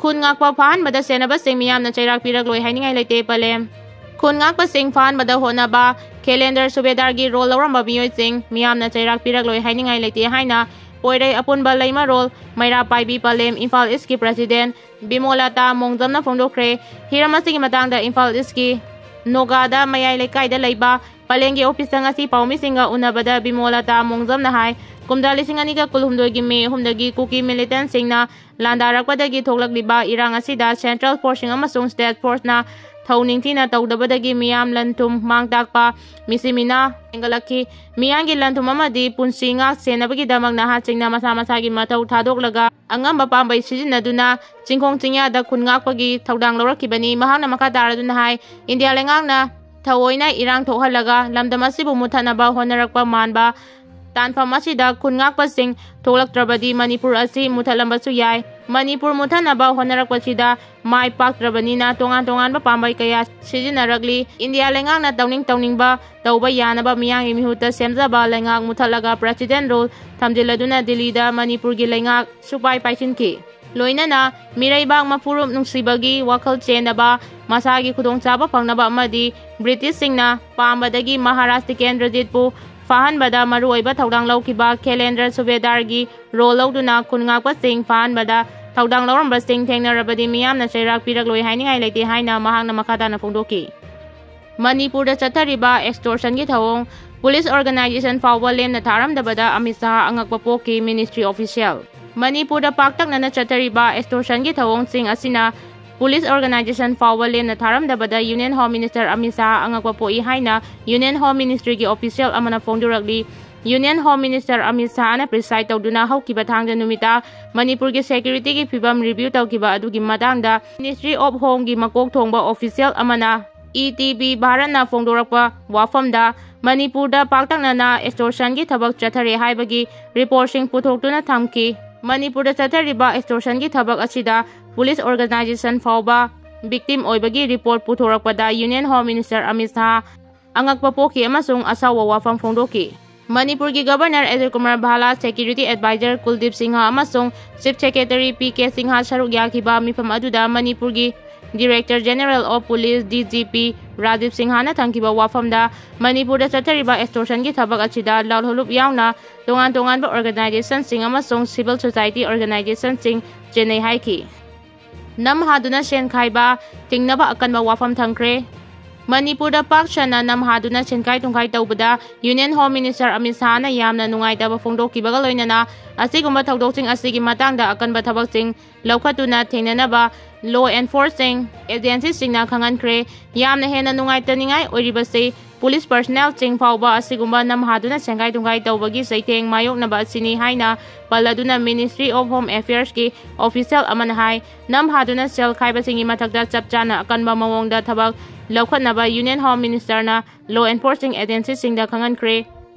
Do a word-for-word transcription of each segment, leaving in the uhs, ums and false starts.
ꯈꯨꯟ ꯉꯥꯛꯄ ꯐꯥꯍꯟꯕꯗ ꯁꯦꯟꯅꯕꯁꯤꯡ ꯃꯤꯌꯥꯝꯅ ꯆꯩꯔꯥꯛ ꯄꯤꯔꯛꯂꯣꯏ ꯍꯥꯏꯅꯤꯡꯉꯥꯏ ꯂꯩꯇꯦ꯫ ꯄꯂꯦꯝ꯫ ꯈꯨꯟ ꯉꯥꯛꯄꯁꯤꯡ ꯐꯥꯍꯟꯕꯗ ꯍꯣꯠꯅꯕ ꯈꯦꯂꯦꯟꯗꯔ ꯁꯨꯕꯦꯗꯥꯔꯒꯤ ꯔꯣꯜ ꯂꯧꯔꯝꯕ ꯃꯤꯑꯣꯏꯁꯤꯡ ꯃꯤꯌꯥꯝꯅ ꯆꯩꯔꯥꯛ ꯄꯤꯔꯛꯂꯣꯏ ꯍꯥꯏꯅꯤꯡꯉꯥꯏ ꯂꯩꯇꯦ ꯍꯥꯏꯅ ꯄꯣꯏꯔꯩ ꯑꯄꯨꯟꯕ ꯂꯩꯃꯔꯣꯜ ꯃꯩꯔꯥ ꯄꯥꯏꯕꯤ ꯄꯂꯦꯝ ꯏꯝꯐꯥꯜ ꯏꯁꯀꯤ ꯄ꯭ꯔꯁꯤꯗꯦꯟ ꯕꯤꯃꯣꯂꯥꯇꯥ ꯃꯣꯡꯖꯝꯅ ꯐꯣꯡꯗꯣꯛꯈ꯭ꯔꯦ꯫ ꯍꯤꯔꯝ ꯑꯁꯤꯒꯤ ꯃꯇꯥꯡꯗ ꯏꯝꯐꯥꯜ ꯏꯁꯀꯤ ꯅꯣꯒꯥꯗ ꯃꯌꯥꯏ ꯂꯩꯀꯥꯏꯗ ꯂꯩꯕ ꯄꯂꯦꯝꯒꯤ ꯑꯣꯐꯤꯁꯇ ꯉꯁꯤ ꯄꯥꯎꯃꯤꯁꯤꯡꯒ ꯎꯅꯕꯗ ꯕꯤꯃꯣꯂꯥꯇꯥ ꯃꯣꯡꯖꯝꯅ ꯍꯥꯏ, ꯀꯨꯝꯖꯥ ꯂꯤꯁꯤꯡ ꯑꯅꯤꯒ ꯀꯨꯟꯍꯨꯝꯗꯣꯏꯒꯤ ꯃꯦ ꯑꯍꯨꯝꯗꯒꯤ ꯀꯨꯀꯤ ꯃꯤꯂꯤꯇꯦꯟꯁꯤꯡꯅ ꯂꯥꯟꯗꯥꯔꯛꯄꯗꯒꯤ ꯊꯣꯛꯂꯛꯂꯤꯕ ꯏꯔꯥꯡ ꯑꯁꯤꯗ ꯁꯦꯟꯇ꯭ꯔꯦꯜ ꯐꯣꯔꯁꯁꯤꯡ ꯑꯃꯁꯨꯡ ꯁ꯭ꯇꯦꯠ ꯐꯣꯔꯁꯅ ꯊꯧ ꯅꯤꯡꯊꯤꯅ ꯇꯧꯗꯕꯗꯒꯤ ꯃꯤꯌꯥꯝ ꯂꯟ ꯊꯨꯝ ꯃꯥꯡ ꯇꯥꯛꯄ, ꯃꯤꯁꯤ ꯃꯤꯅꯥ ꯍꯦꯟꯒꯠꯂꯛꯈꯤ꯫ ꯃꯤꯌꯥꯝꯒꯤ ꯂꯟ ꯊꯨꯝ ꯑꯃꯗꯤ ꯄꯨꯟꯁꯤ ꯉꯥꯛ ꯁꯦꯟꯅꯕꯒꯤꯗꯃꯛ ꯅꯍꯥꯁꯤꯡꯅ ꯃꯁꯥ ꯃꯁꯥꯒꯤ ꯃꯊꯧ ꯊꯥꯗꯣꯛꯂꯒ ꯑꯉꯝꯕ ꯄꯥꯝꯕꯩ ꯁꯤꯖꯤꯟꯅꯗꯨꯅ ꯆꯤꯡꯈꯣꯡ ꯆꯤꯡꯌꯥꯗ ꯈꯨꯟ ꯉꯥꯛꯄꯒꯤ ꯊꯧꯗꯥꯡ ꯂꯧꯔꯛꯈꯤꯕꯅꯤ꯫ ꯃꯍꯥꯛꯅ ꯃꯈꯥ ꯇꯥꯔꯗꯨꯅ ꯍꯥꯏ, ꯏꯟꯗꯤꯌꯥ ꯂꯩꯉꯥꯛꯅ ꯊꯑꯣꯏꯅ ꯏꯔꯥꯡ ꯊꯣꯛꯍꯜꯂꯒ ꯂꯝꯗꯝ ꯑꯁꯤꯕꯨ ꯃꯨꯠꯊꯠꯅꯕ ꯍꯣꯠꯅꯔꯛꯄ ꯃꯥꯟꯕ ꯇꯥꯟꯐꯝ ꯑꯁꯤꯗ ꯈꯨꯟ ꯉꯥꯛꯄꯁꯤꯡ ꯊꯣꯛꯂꯛꯇ꯭ꯔꯕꯗꯤ ꯃꯅꯤꯄꯨꯔ ꯑꯁꯤ ꯃꯨꯠꯊꯠꯂꯝꯕꯁꯨ ꯌꯥꯏ꯫ ꯃꯅꯤꯄꯨꯔ ꯃꯨꯠꯊꯠꯅꯕ ꯍꯣꯠꯅꯔꯛꯄꯁꯤꯗ ꯃꯥꯏ ꯄꯥꯛꯇ꯭ꯔꯕꯅꯤꯅ ꯇꯣꯉꯥꯟ ꯇꯣꯉꯥꯟꯕ ꯄꯥꯝꯕꯩ ꯀꯌꯥ ꯁꯤꯖꯤꯟꯅꯔꯛꯂꯤ꯫ ꯏꯟꯗꯤꯌꯥ ꯂꯩꯉꯥꯛꯅ ꯇꯧꯅꯤꯡ ꯇꯧꯅꯤꯡꯕ ꯇꯧꯕ ꯌꯥꯅꯕ ꯃꯤꯌꯥꯝꯒꯤ ꯃꯤꯍꯨꯠꯇ ꯁꯦꯝꯖꯕ ꯂꯩꯉꯥꯛ ꯃꯨꯠꯊꯠꯂꯒ ꯄ꯭ꯔꯁꯤꯗꯦꯟ ꯔꯨꯜ ꯊꯝꯖꯤꯜꯂꯗꯨꯅ ꯗꯤꯜꯂꯤꯗ ꯃꯅꯤꯄꯨꯔꯒꯤ ꯂꯩꯉꯥꯛ ꯁꯨꯄꯥꯏ ꯄꯥꯏꯁꯤꯟꯈꯤ꯫ ꯂꯣꯏꯅꯅ ꯃꯤꯔꯩꯕꯥꯛ ꯃꯄꯨꯔꯨꯞ ꯅꯨꯡꯁꯤꯕꯒꯤ ꯋꯥꯈꯜ ꯆꯦꯟꯅꯕ, ꯃꯁꯥꯒꯤ ꯈꯨꯗꯣꯡꯆꯥꯕ ꯐꯪꯅꯕ ꯑꯃꯗꯤ ꯕ꯭ꯔꯤꯇꯤꯁꯁꯤꯡꯅ ꯄꯥꯝꯕꯗꯒꯤ ꯃꯍꯥꯔꯥꯖ ꯇꯤꯀꯦꯟꯗ꯭ꯔꯖꯤꯠꯄꯨ ꯐꯥꯍꯟꯕꯗ ꯃꯔꯨꯑꯣꯏꯕ ꯊꯧꯗꯥꯡ ꯂꯧꯈꯤꯕ ꯈꯦꯂꯦꯟꯗ꯭ꯔ ꯁꯨꯕꯦꯗꯥꯔꯒꯤ ꯔꯣꯜ ꯂꯧꯗꯨꯅ ꯈꯨꯟ ꯉꯥꯛꯄꯁꯤꯡ ꯐꯥꯍꯟꯕꯗ ꯊꯧꯗꯥꯡ ꯂꯧꯔꯝꯕꯁꯤꯡ ꯊꯦꯡꯅꯔꯕꯗꯤ ꯃꯤꯌꯥꯝꯅ ꯆꯩꯔꯥꯛ ꯄꯤꯔꯛꯂꯣꯏ ꯍꯥꯏꯅꯤꯡꯉꯥꯏ ꯂꯩꯇꯦ ꯍꯥꯏꯅ ꯃꯍꯥꯛꯅ ꯃꯈꯥ ꯇꯥꯅ ꯐꯣꯡꯗꯣꯛꯈꯤ꯫ ꯃꯅꯤꯄꯨꯔꯗ ꯆꯠꯊꯔꯤꯕ ꯑꯦꯛꯁꯇꯣꯔꯁꯟꯒꯤ ꯊꯧꯑꯣꯡ ꯄꯨꯂꯤꯁ ꯑꯣꯔꯒꯅꯥꯏꯖꯦꯁꯟ ꯐꯥꯎꯕ ꯂꯦꯝꯅ ꯊꯥꯔꯝꯗꯕꯗ ꯑꯃꯤꯠ ꯁꯥꯍ ꯑꯉꯛꯄ ꯄꯣꯛꯈꯤ, ꯃꯤꯅꯤꯁꯇ꯭ꯔꯤ ꯑꯣꯐꯤꯁꯤꯌꯦꯜ꯫ ꯃꯅꯤꯄꯨꯔꯗ ꯄꯥꯛꯇꯛꯅꯅ ꯆꯠꯊꯔꯤꯕ ꯑꯦꯛꯁꯇꯣꯔꯁꯟꯒꯤ ꯊꯧꯑꯣꯡꯁꯤꯡ ꯑꯁꯤꯅ ꯄꯨꯂꯤꯁ ꯑꯣꯔꯒꯅꯥꯏꯖꯦꯁꯟ ꯐꯥꯎꯕ ꯂꯦꯝꯅ ꯊꯥꯔꯝꯗꯕꯗ union home minister Amit Shah ꯑꯉꯛꯄ ꯄꯣꯛꯏ ꯍꯥꯏꯅ ꯌꯨꯅꯤꯌꯟ ꯍꯣꯝ ꯃꯤꯅꯤꯁꯇ꯭ꯔꯤꯒꯤ ꯑꯣꯐꯤꯁꯤꯌꯦꯜ ꯑꯃꯅ ꯐꯣꯡꯗꯣꯔꯛꯂꯤ꯫ ꯌꯨꯅꯤꯌꯟ ꯍꯣꯝ ꯃꯤꯅꯤꯁꯇꯔ ꯑꯃꯤꯠ ꯁꯥꯍꯅ ꯄ꯭ꯔꯤꯁꯥꯏꯗ ꯇꯧꯗꯨꯅ ꯍꯧꯈꯤꯕ ꯊꯥꯡꯖ ꯅꯨꯃꯤꯠꯇ ꯃꯅꯤꯄꯨꯔꯒꯤ ꯁꯦꯀ꯭ꯌꯨꯔꯤꯇꯤꯒꯤ ꯐꯤꯕꯝ ꯔꯤꯚ꯭ꯌꯨ ꯇꯧꯈꯤꯕ ꯑꯗꯨꯒꯤ ꯃꯇꯥꯡꯗ ꯃꯤꯅꯤꯁꯇ꯭ꯔꯤ ꯑꯣꯐ ꯍꯣꯝꯒꯤ ꯃꯀꯣꯛ ꯊꯣꯡꯕ ꯑꯣꯐꯤꯁꯤꯌꯦꯜ ꯑꯃꯅ ꯏ ꯇꯤ ꯚꯤ ꯚꯥꯔꯠꯅ ꯐꯣꯡꯗꯣꯔꯛꯄ ꯋꯥꯐꯝꯗ ꯃꯅꯤꯄꯨꯔꯗ ꯄꯥꯛꯇꯛꯅꯅ ꯑꯦꯛꯁꯇꯣꯔꯁꯟꯒꯤ ꯊꯕꯛ ꯆꯠꯊꯔꯦ ꯍꯥꯏꯕꯒꯤ ꯔꯤꯄꯣꯔꯠꯁꯤꯡ ꯄꯨꯊꯣꯛꯇꯨꯅ ꯊꯝꯈꯤ꯫ ꯃꯅꯤꯄꯨꯔꯗ ꯆꯠꯊꯔꯤꯕ ꯑꯦꯛꯁꯇꯣꯔꯁꯟꯒꯤ ꯊꯕꯛ ꯑꯁꯤꯗ ꯄꯨꯂꯤꯁ ꯑꯣꯔꯒꯅꯥꯏꯖꯦꯁꯟ ꯐꯥꯎꯕ ꯚꯤꯛꯇꯤꯝ ꯑꯣꯏꯕꯒꯤ ꯔꯤꯄꯣꯔꯠ ꯄꯨꯊꯣꯔꯛꯄꯗ union home minister Amit Shah ꯑꯉꯛꯄ ꯄꯣꯛꯈꯤ ꯑꯃꯁꯨꯡ ꯑꯁꯥꯎꯕ ꯋꯥꯐꯝ ꯐꯣꯡꯗꯣꯛꯈꯤ꯫ ꯃꯅꯤꯄꯨꯔꯒꯤ Governor Ajay Kumar ꯚꯥꯂꯥ, Security Advisor ꯀꯨꯜꯗꯤꯞ Singh ꯑꯃꯁꯨꯡ Chief Secretary P K Singh ꯁꯔꯨꯛ ꯌꯥꯈꯤꯕ ꯃꯤꯐꯝ ꯑꯗꯨꯗ ꯃꯅꯤꯄꯨꯔꯒꯤ Director General of Police, D G P, Rajiv ꯁꯤꯡꯍꯅ ꯊꯝꯈꯤꯕ ꯋꯥꯐꯝꯗ, ꯃꯅꯤꯄꯨꯔꯗ ꯆꯠꯊꯔꯤꯕ extortionꯒꯤ ꯊꯕꯛ ꯑꯁꯤꯗ ꯂꯥꯜꯍꯧꯂꯨꯞ ꯌꯥꯎꯅ ꯇꯣꯉꯥꯟ ꯇꯣꯉꯥꯟꯕ organizationꯁꯤꯡ ꯑꯃꯁꯨꯡ civil society organizationꯁꯤꯡ ꯆꯦꯟꯅꯩ ꯍꯥꯏꯈꯤ꯫ ꯅꯝ ꯍꯥꯗꯨꯅ ꯁꯦꯟ ꯈꯥꯏꯕ ꯊꯤꯡꯅꯕ ꯑꯀꯟꯕ ꯋꯥꯐꯝ ꯊꯝꯈ꯭ꯔꯦ꯫ ꯃꯅꯤꯄꯨꯔꯗ ꯄꯥꯛ ꯁꯟꯅ ꯅꯝ ꯍꯥꯗꯨꯅ ꯁꯦꯟꯈꯥꯏ ꯊꯨꯝꯈꯥꯏ ꯇꯧꯕꯗ Union Home Minister ꯑꯃꯤꯠ ꯁꯥꯍꯅ ꯌꯥꯝꯅ ꯅꯨꯡꯉꯥꯏꯇꯕ ꯐꯣꯡꯗꯣꯛꯈꯤꯕꯒ ꯂꯣꯏꯅꯅ, ꯑꯁꯤꯒꯨꯝꯕ ꯊꯧꯗꯣꯛꯁꯤꯡ ꯑꯁꯤꯒꯤ ꯃꯇꯥꯡꯗ ꯑꯀꯟꯕ ꯊꯕꯛꯁꯤꯡ ꯂꯧꯈꯠꯇꯨꯅ ꯊꯦꯡꯅꯅꯕ law enforcing agencyꯁꯤꯡꯅ ꯈꯪꯍꯟꯈ꯭ꯔꯦ꯫ ꯌꯥꯝꯅ ꯍꯦꯟꯅ ꯅꯨꯡꯉꯥꯏꯇꯅꯤꯡꯉꯥꯏ ꯑꯣꯏꯔꯤꯕꯁꯤ police personnelꯁꯤꯡ ꯐꯥꯎꯕ ꯑꯁꯤꯒꯨꯝꯕ ꯅꯝ ꯍꯥꯗꯨꯅ ꯁꯦꯟꯈꯥꯏ ꯊꯨꯝꯈꯥꯏ ꯇꯧꯕꯒꯤ ꯆꯩꯊꯦꯡ ꯃꯥꯌꯣꯛꯅꯕ ꯑꯁꯤꯅꯤ ꯍꯥꯏꯅ ꯄꯜꯂꯗꯨꯅ, Ministry of Home Affairsꯀꯤ official ꯑꯃꯅ ꯍꯥꯏ, ꯅꯝ ꯍꯥꯗꯨꯅ ꯁꯦꯜ ꯈꯥꯏꯕꯁꯤꯡꯒꯤ ꯃꯊꯛꯇ ꯆꯞ ꯆꯥꯅ ꯑꯀꯟꯕ ꯃꯑꯣꯡꯗ ꯊꯕꯛ ꯂꯧꯈꯠꯅꯕ Union Home Ministerꯅ law enforcing agencyꯁꯤꯡꯗ ꯈꯪꯍꯟꯈ꯭ꯔꯦ꯫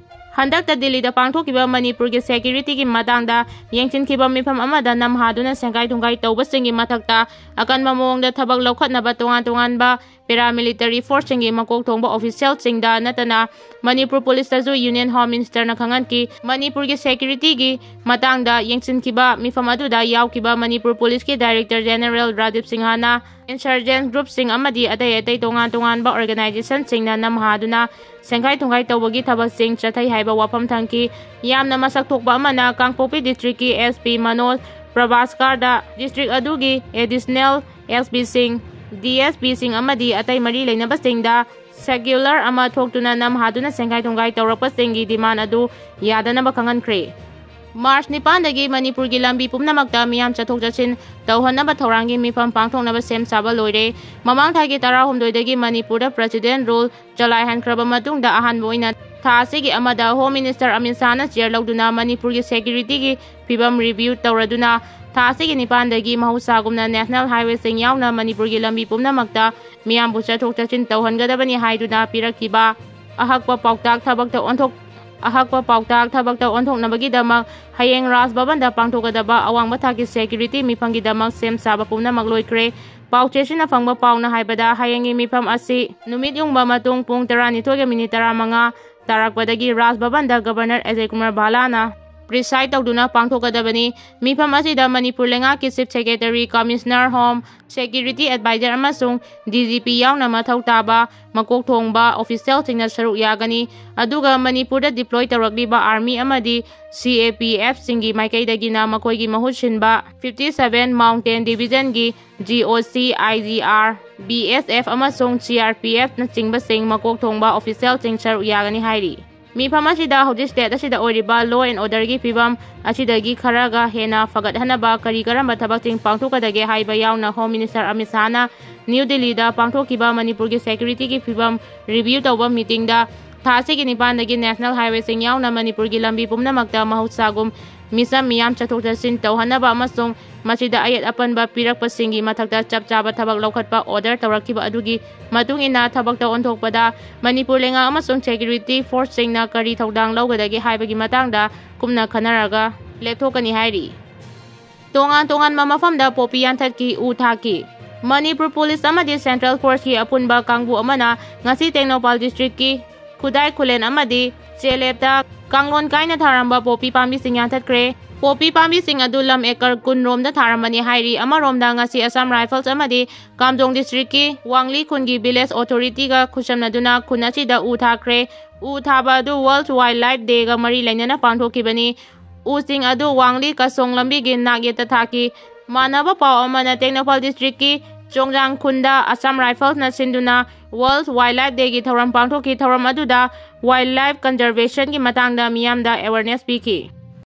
ꯍꯟꯗꯛꯇ ꯗꯤꯜꯂꯤꯗ ꯄꯥꯡꯊꯣꯛꯈꯤꯕ ꯃꯅꯤꯄꯨꯔꯒꯤ securityꯒꯤ ꯃꯇꯥꯡꯗ ꯌꯦꯡꯁꯤꯟꯈꯤꯕ ꯃꯤꯐꯝ ꯑꯃꯗ ꯅꯝ ꯍꯥꯗꯨꯅ ꯁꯦꯟꯈꯥꯏ ꯊꯨꯝꯈꯥꯏ ꯇꯧꯕꯁꯤꯡꯒꯤ ꯃꯊꯛꯇ ꯑꯀꯟꯕ ꯃꯑꯣꯡꯗ ꯊꯕꯛ ꯂꯧꯈꯠꯅꯕ ꯇꯣꯉꯥꯟ ꯇꯣꯉꯥꯟꯕ paramilitary forceꯁꯤꯡꯒꯤ ꯃꯀꯣꯛ ꯊꯣꯡꯕ officialꯁꯤꯡꯗ ꯅꯠꯇꯅ ꯃꯅꯤꯄꯨꯔ policeꯇꯁꯨ Union Home Ministerꯅ ꯈꯪꯍꯟꯈꯤ꯫ ꯃꯅꯤꯄꯨꯔꯒꯤ securityꯒꯤ ꯃꯇꯥꯡꯗ ꯌꯦꯡꯁꯤꯟꯈꯤꯕ ꯃꯤꯐꯝ ꯑꯗꯨꯗ ꯌꯥꯎꯈꯤꯕ ꯃꯅꯤꯄꯨꯔ policeꯀꯤ Director General ꯔꯥꯖꯤꯕ ꯁꯤꯡꯍꯅ insurgent groupꯁꯤꯡ ꯑꯃꯗꯤ ꯑꯇꯩ ꯑꯇꯩ ꯇꯣꯉꯥꯟ ꯇꯣꯉꯥꯟꯕ organizationꯁꯤꯡꯅ ꯅꯝ ꯍꯥꯗꯨꯅ ꯁꯦꯟꯈꯥꯏ ꯊꯨꯝꯈꯥꯏ ꯇꯧꯕꯒꯤ ꯊꯕꯛꯁꯤꯡ ꯆꯠꯊꯩ ꯍꯥꯏꯕ ꯋꯥꯐꯝ ꯊꯝꯈꯤ꯫ ꯌꯥꯝꯅ ꯃꯁꯛ ꯊꯣꯛꯄ ꯑꯃꯅ, ꯀꯥꯡꯄꯣꯛꯄꯤ districtꯀꯤ S P ꯃꯅꯣꯖ ꯄ꯭ꯔꯚꯥꯁꯀꯔꯗ district ꯑꯗꯨꯒꯤ additional S Pꯁꯤꯡ, D S Pꯁꯤꯡ ꯑꯃꯗꯤ ꯑꯇꯩ ꯃꯔꯤ ꯂꯩꯅꯕꯁꯤꯡꯗ circular ꯑꯃ ꯊꯣꯛꯇꯨꯅ ꯅꯝ ꯍꯥꯗꯨꯅ ꯁꯦꯟꯈꯥꯏ ꯊꯨꯝꯈꯥꯏ ꯇꯧꯔꯛꯄꯁꯤꯡꯒꯤ demand ꯑꯗꯨ ꯌꯥꯗꯅꯕ ꯈꯪꯍꯟꯈ꯭ꯔꯦ꯫ ꯃꯥꯔꯆ ꯅꯤꯄꯥꯟꯗꯒꯤ ꯃꯅꯤꯄꯨꯔꯒꯤ ꯂꯝꯕꯤ ꯄꯨꯝꯅꯃꯛꯇ ꯃꯤꯌꯥꯝ ꯆꯠꯊꯣꯛ ꯆꯠꯁꯤꯟ ꯇꯧꯍꯟꯅꯕ ꯊꯧꯔꯥꯡꯒꯤ ꯃꯤꯐꯝ ꯄꯥꯡꯊꯣꯛꯅꯕ ꯁꯦꯝ ꯁꯥꯕ ꯂꯣꯏꯔꯦ꯫ ꯃꯃꯥꯡ ꯊꯥꯒꯤ ꯇꯔꯥꯍꯨꯝꯗꯣꯏꯗꯒꯤ ꯃꯅꯤꯄꯨꯔꯗ President Rule ꯆꯂꯥꯏꯍꯟꯈ꯭ꯔꯕ ꯃꯇꯨꯡꯗ, ꯑꯍꯥꯟꯕ ꯑꯣꯏꯅ ꯊꯥ ꯑꯁꯤꯒꯤ ꯑꯃꯗ Home Minister ꯑꯃꯤꯠ ꯁꯥꯍꯅ chair ꯂꯧꯗꯨꯅ ꯃꯅꯤꯄꯨꯔꯒꯤ securityꯒꯤ ꯐꯤꯕꯝ review ꯇꯧꯔꯗꯨꯅ, ꯊꯥ ꯑꯁꯤꯒꯤ ꯅꯤꯄꯥꯟꯗꯒꯤ ꯃꯍꯧꯁꯥꯒꯨꯝꯅ national highwayꯁꯤꯡ ꯌꯥꯎꯅ ꯃꯅꯤꯄꯨꯔꯒꯤ ꯂꯝꯕꯤ ꯄꯨꯝꯅꯃꯛꯇ ꯃꯤꯌꯥꯝꯕꯨ ꯆꯠꯊꯣꯛ ꯆꯠꯁꯤꯟ ꯇꯧꯍꯟꯒꯗꯕꯅꯤ ꯍꯥꯏꯗꯨꯅ ꯄꯤꯔꯛꯈꯤꯕ ꯑꯍꯛꯄ ꯄꯥꯎꯇꯥꯛ ꯊꯕꯛꯇ ꯑꯣꯟꯊꯣꯛ-, ꯑꯍꯛꯄ ꯄꯥꯎꯇꯥꯛ ꯊꯕꯛꯇ ꯑꯣꯟꯊꯣꯛꯅꯕꯒꯤꯗꯃꯛ ꯍꯌꯦꯡ ꯔꯥꯖ ꯚꯕꯟꯗ ꯄꯥꯡꯊꯣꯛꯀꯗꯕ ꯑꯋꯥꯡꯕ ꯊꯥꯛꯀꯤ security ꯃꯤꯐꯝꯒꯤꯗꯃꯛ ꯁꯦꯝ ꯁꯥꯕ ꯄꯨꯝꯅꯃꯛ ꯂꯣꯏꯈ꯭ꯔꯦ꯫ ꯄꯥꯎꯆꯦꯁꯤꯡꯅ ꯐꯪꯕ ꯄꯥꯎꯅ ꯍꯥꯏꯕꯗ, ꯍꯌꯦꯡꯒꯤ ꯃꯤꯐꯝ ꯑꯁꯤ ꯅꯨꯃꯤꯠ ꯌꯨꯡꯕ ꯃꯇꯨꯡ ꯄꯨꯡ ꯇꯔꯥꯅꯤꯊꯣꯏꯒ ꯃꯤꯅꯤꯠ ꯇꯔꯥꯃꯉꯥ ꯇꯥꯔꯛꯄꯗꯒꯤ ꯔꯥꯖ ꯚꯕꯟꯗ ꯒꯕꯔꯅꯔ ꯑꯖꯌ ꯀꯨꯃꯥꯔ ꯚꯥꯂꯥꯅ ꯄ꯭ꯔꯤꯁꯥꯏꯗ ꯇꯧꯗꯨꯅ ꯄꯥꯡꯊꯣꯛꯀꯗꯕꯅꯤ꯫ ꯃꯤꯐꯝ ꯑꯁꯤꯗ ꯃꯅꯤꯄꯨꯔ ꯂꯩꯉꯥꯛꯀꯤ Chief Secretary, Commissioner Home, Security Advisor ꯑꯃꯁꯨꯡ D G P ꯌꯥꯎꯅ ꯃꯊꯧ ꯇꯥꯕ ꯃꯀꯣꯛ ꯊꯣꯡꯕ ꯑꯣꯐꯤꯁꯤꯌꯦꯜꯁꯤꯡꯅ ꯁꯔꯨꯛ ꯌꯥꯒꯅꯤ꯫ ꯑꯗꯨꯒ ꯃꯅꯤꯄꯨꯔꯗ deploy ꯇꯧꯔꯛꯂꯤꯕ ꯑꯥꯔꯃꯤ ꯑꯃꯗꯤ C A P Fꯁꯤꯡꯒꯤ ꯃꯥꯏꯀꯩꯗꯒꯤꯅ ꯃꯈꯣꯏꯒꯤ ꯃꯍꯨꯠ ꯁꯤꯟꯕ fifty seven Mountain Divisionꯒꯤ G O C, I G R, B S F ꯑꯃꯁꯨꯡ C R P Fꯅꯆꯤꯡꯕꯁꯤꯡ ꯃꯀꯣꯛ ꯊꯣꯡꯕ ꯑꯣꯐꯤꯁꯤꯌꯦꯜꯁꯤꯡ ꯁꯔꯨꯛ ꯌꯥꯒꯅꯤ ꯍꯥꯏꯔꯤ꯫ ꯃꯤꯐꯝ ꯑꯁꯤꯗ ꯍꯧꯖꯤꯛ state ꯑꯁꯤꯗ ꯑꯣꯏꯔꯤꯕ law and orderꯒꯤ ꯐꯤꯕꯝ ꯑꯁꯤꯗꯒꯤ ꯈꯔꯒ ꯍꯦꯟꯅ ꯐꯒꯠꯍꯟꯅꯕ ꯀꯔꯤ ꯀꯔꯝꯕ ꯊꯕꯛꯁꯤꯡ ꯄꯥꯡꯊꯣꯛꯀꯗꯒꯦ ꯍꯥꯏꯕ ꯌꯥꯎꯅ Home Minister ꯑꯃꯤꯠ ꯁꯥꯍꯅ ꯅ꯭ꯌꯨ ꯗꯤꯜꯂꯤꯗ ꯄꯥꯡꯊꯣꯛꯈꯤꯕ ꯃꯅꯤꯄꯨꯔꯒꯤ securityꯒꯤ ꯐꯤꯕꯝ review ꯇꯧꯕ meetingꯗ ꯊꯥ ꯑꯁꯤꯒꯤ ꯅꯤꯄꯥꯟꯗꯒꯤ national highwayꯁꯤꯡ ꯌꯥꯎꯅ ꯃꯅꯤꯄꯨꯔꯒꯤ ꯂꯝꯕꯤ ꯄꯨꯝꯅꯃꯛꯇ ꯃꯍꯧꯁꯥꯒꯨꯝ ꯃꯤꯆꯝ ꯃꯤꯌꯥꯝ ꯆꯠꯊꯣꯛ ꯆꯠꯁꯤꯟ ꯇꯧꯍꯟꯅꯕ ꯑꯃꯁꯨꯡ ꯃꯁꯤꯗ ꯑꯌꯦꯠ ꯑꯄꯟꯕ ꯄꯤꯔꯛꯄꯁꯤꯡꯒꯤ ꯃꯊꯛꯇ ꯆꯞ ꯆꯥꯕ ꯊꯕꯛ ꯂꯧꯈꯠꯄ order ꯇꯧꯔꯛꯈꯤꯕ ꯑꯗꯨꯒꯤ ꯃꯇꯨꯡ ꯏꯟꯅ ꯊꯕꯛꯇ ꯑꯣꯟꯊꯣꯛꯄꯗ ꯃꯅꯤꯄꯨꯔ ꯂꯩꯉꯥꯛ ꯑꯃꯁꯨꯡ security forceꯁꯤꯡꯅ ꯀꯔꯤ ꯊꯧꯗꯥꯡ ꯂꯧꯒꯗꯒꯦ ꯍꯥꯏꯕꯒꯤ ꯃꯇꯥꯡꯗ ꯀꯨꯞꯅ ꯈꯟꯅꯔꯒ ꯂꯦꯞꯊꯣꯛꯀꯅꯤ ꯍꯥꯏꯔꯤ꯫ ꯇꯣꯉꯥꯟ ꯇꯣꯉꯥꯟꯕ ꯃꯐꯝꯗ ꯄꯣꯄꯤ ꯌꯥꯟꯊꯠꯈꯤ, ꯎ ꯊꯥꯈꯤ꯫ ꯃꯅꯤꯄꯨꯔ ꯄꯨꯂꯤꯁ ꯑꯃꯗꯤ central forceꯀꯤ ꯑꯄꯨꯟꯕ ꯀꯥꯡꯕꯨ ꯑꯃꯅ ꯉꯁꯤ ꯇꯦꯡꯅꯧꯄꯥꯜ districtꯀꯤ ꯈꯨꯗꯥꯏ ꯈꯨꯂꯦꯟ ꯑꯃꯗꯤ ꯆꯦꯂꯦꯞꯇ ꯀꯥꯡꯂꯣꯟ ꯀꯥꯏꯅ ꯊꯥꯔꯝꯕ ꯄꯣꯄꯤ ꯄꯥꯝꯕꯤꯁꯤꯡ ꯌꯥꯟꯊꯠꯈ꯭ꯔꯦ꯫ ꯄꯣꯄꯤ ꯄꯥꯝꯕꯤꯁꯤꯡ ꯑꯗꯨ ꯂꯝ acre ꯀꯨꯟ ꯔꯣꯝꯗ ꯊꯥꯔꯝꯕꯅꯤ ꯍꯥꯏꯔꯤ꯫ ꯑꯃꯔꯣꯝꯗ ꯉꯁꯤ Assam Rifles ꯑꯃꯗꯤ ꯀꯥꯝꯖꯣꯡ districtꯀꯤ ꯋꯥꯡꯂꯤ ꯈꯨꯟꯒꯤ village authorityꯒ ꯈꯨꯠꯁꯝꯅꯗꯨꯅ ꯈꯨꯟ ꯑꯁꯤꯗ ꯎ ꯊꯥꯈ꯭ꯔꯦ꯫ ꯎ ꯊꯥꯕ ꯑꯗꯨ World Wildlife Dayꯒ ꯃꯔꯤ ꯂꯩꯅꯅ ꯄꯥꯡꯊꯣꯛꯈꯤꯕꯅꯤ꯫ ꯎꯁꯤꯡ ꯑꯗꯨ ꯋꯥꯡꯂꯤ ꯀꯁꯣꯡ ꯂꯝꯕꯤꯒꯤ ꯅꯥꯛꯌꯦꯠꯇ ꯊꯥꯈꯤ꯫ ꯃꯥꯟꯅꯕ ꯄꯥꯎ ꯑꯃꯅ ꯇꯦꯡꯅꯧꯄꯥꯜ districtꯀꯤ ꯆꯣꯡꯖꯥꯡ ꯈꯨꯟꯗ Assam Riflesꯅ ꯁꯤꯟꯗꯨꯅ World Wildlife Dayꯒꯤ ꯊꯧꯔꯝ ꯄꯥꯡꯊꯣꯛꯈꯤ꯫ ꯊꯧꯔꯝ ꯑꯗꯨꯗ wildlife conservationꯒꯤ ꯃꯇꯥꯡꯗ ꯃꯤꯌꯥꯝꯗ awareness ꯄꯤꯈꯤ꯫